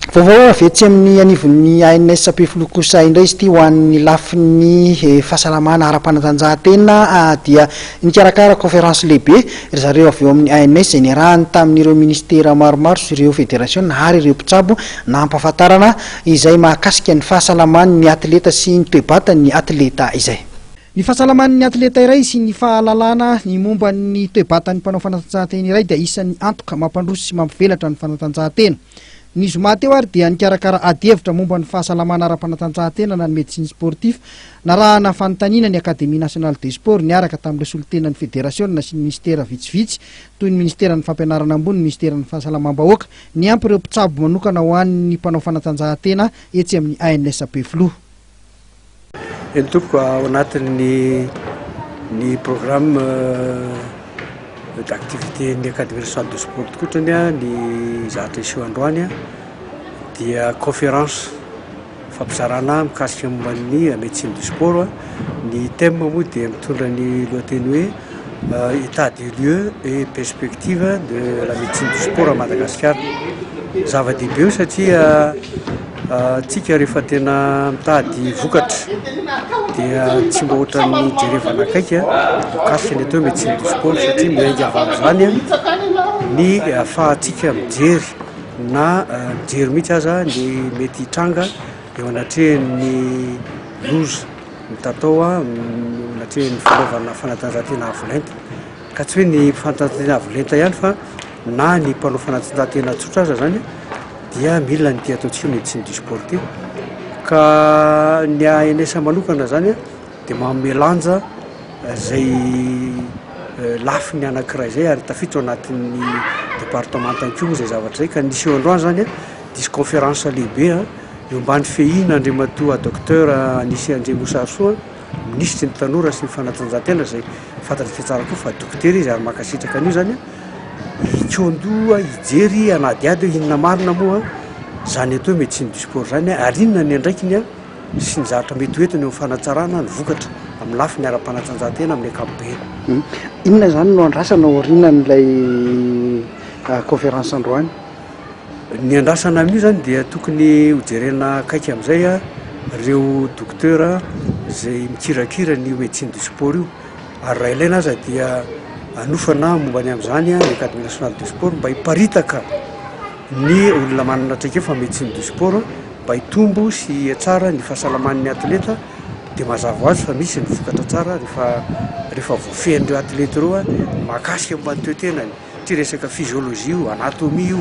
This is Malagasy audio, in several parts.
Vaovao avy etsy amin'ny anivon'ny ANS Ampefiloha kosa indray izy ity ho an'ny lafiny fahasalamana ara-panatanjahantena dia nikarakara conférence lehibe ry zareo avy eo amin'ny ANS izay niarahany tamin'ireo ministera maromaro sy ireo federasiona ary ireo mpitsabo nampahafantarana izay mahakasika ny fahasalaman'ny atleta sy ny toe-batan'ny atleta izay. Ny fahasalaman'ny atleta iray sy ny fahalalana ny momba ny toe-batan'ny mpanao fanatanjahantena iray dia isan'ny antoka mampandroso sy mampivelatra ny fanatanjahantena. Ny zoma teo ary dia nikarakara adihevitra momba ny fahasalamana ara-panatanjahantena na ny médecine sportif narahana fanontaniana ny Académie nationale des sports niaraka tamin'ireo solontenan'ny federasiona sy ny ministera vitsivitsy toy ny ministeran'ny fampianarana ambony, ny ministeran'ny fahasalamam-bahoaka, niampy ireo mpitsabo manokana ho an'ny mpanao fanatanjahantena etsy amin'ny ANS Ampefiloha. Eny tompoko, ao anatin'ny ny programme d'activité ny Académie nationale de sport tokotrany ny zavatra hiseho androany dia conférence fampizarana mikasika momba ny médecine du sport. Ny thème moa dia mitondra ny lohateny hoe état des lieux et perspective de la médecine du sport à Madagascar. Zava-dehibe io satria tsika rehefa tena mitady vokatra dia tsy mba ohatran'ny jerevana akaiky mikasika ny atao hoe médecine du sport, satria miainga avy amin'izany ny ahafahantsika mijery na mijery mihitsy aza ny mety hitranga eo anatrehan'ny loza mitatao anatrehan'ny fanaovana fanatanjahantena avo lenta, ka tsy hoe ny fanatanjahantena avo lenta ihany fa na ny mpanao fanatanjahantena tsotra aza zany dia mila ny ty ataontsika médecine du sport ty. Ka ny ANS manokana zany dia manome lanja zay lafiny anankiray zay ary tafiditra ao anatin'ny département koa moa zay zavatra zay. Ka nisy eo androany zany disy conférence lehibe eo ambany fehina Andriamatoa Docteur Anicet Andriamosarisoa, minisitry ny tanora sy ny fanatanjahantena, zay fantatsika tsara koa fa dokotera izy ary mankasitraka an'io zany hikaondoha hijery hanadihady hoe inona marina moa zany atao hoe médecine du sport zany, ary inona ny andraikiny sy ny zavatra mety hoentiny eo amin'ny fanatsarana ny vokatra amin'ny lafiny ara-panatanjahantena amin'ny ankapobeny. Inona zany no andrasana aorianan'ilay conférence androany? Ny andrasana amin'io zany dia tokony hojerena akaiky amin'izay ireo docteur zay mikirakira ny médecine du sport io, ary raha ilaina aza dia anofana momba ny amin'izany ny Académie nationale de sport mba hiparitaka ny olona manana traikefa médecine du sport mba hitombo sy hihatsara ny fahasalaman'ny atleta. Dia mazava ho azy fa misy ny vokatra tsara rehefa voafehin'ireo atleta ireo mahakasika momba ny toe-tenany ty, resaka physiologie io, anatomie io,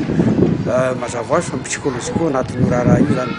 mazava ho azy fa ny psychologie koa anatin'io raharaha io zany.